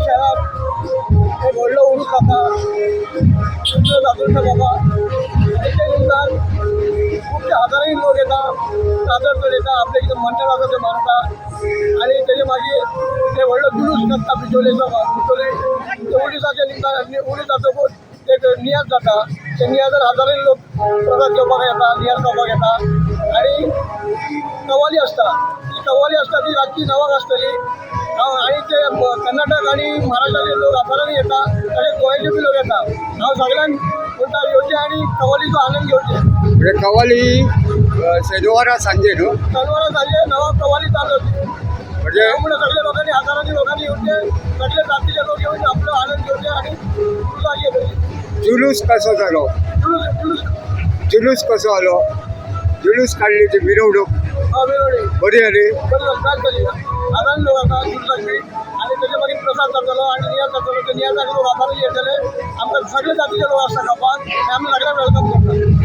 शहरात एक व्हडलो उरूस जाता, सुंदर जात्रेचो बाबा. तेच्या निमतान खुबशे हजारांनी लोक येता, चादर चडयता, आपलें कितें मंत्र आसा तें मानता आनी तेजे मागीर ते व्हडलो जुलूस काडटा बिचोलेचो. बिचोले ते उरुसाच्या निमतान उरूस जातकूच एक नियाज जाता. ते नियाजान हजारांनी लोक प्रसाद घेवपाक येता, नियाज खावपाक येता आनी कवाली आसता. ती कवाली आसता ती रातची 9 आसतली आनी ते कर्नाटक आनी महाराष्ट्राचे लोक हजारांनी येता, तशेंच गोंयचे बी लोक येता. हांव सगळ्यांक म्हणटा येवचे आनी कवालीचो आनंद घेवचे. म्हणजे कवाली शेनवारा सांजे न्हू? शनिवारा सांजे 9 कवाली चालू जातली. म्हणजे म्हणून सगळे लोकांनी, हजारांनी लोकांनी येवचे, सगळे जातीचे लोक येवन आपलो आनंद घेवचे आनी उरुसाक येतली. जुलूस कसो जालो? जुलूस जुलूस. जुलूस कसो आलो? जुलूस काडली ती मिरवणूक? मिरवणूक. बरी आली? बरी जाली, बेस्ट जाली. हजारांनी लोक आसा जुलूसाक बी आनी तेजे मागीर प्रसाद जातलो आनी नियाज जातलो. ते नियाजाक लोक हजारांनी येतले. आमकां सगळे जातीचे लोक आसता खावपाक आनी आमी सगळ्यांक welcome करता.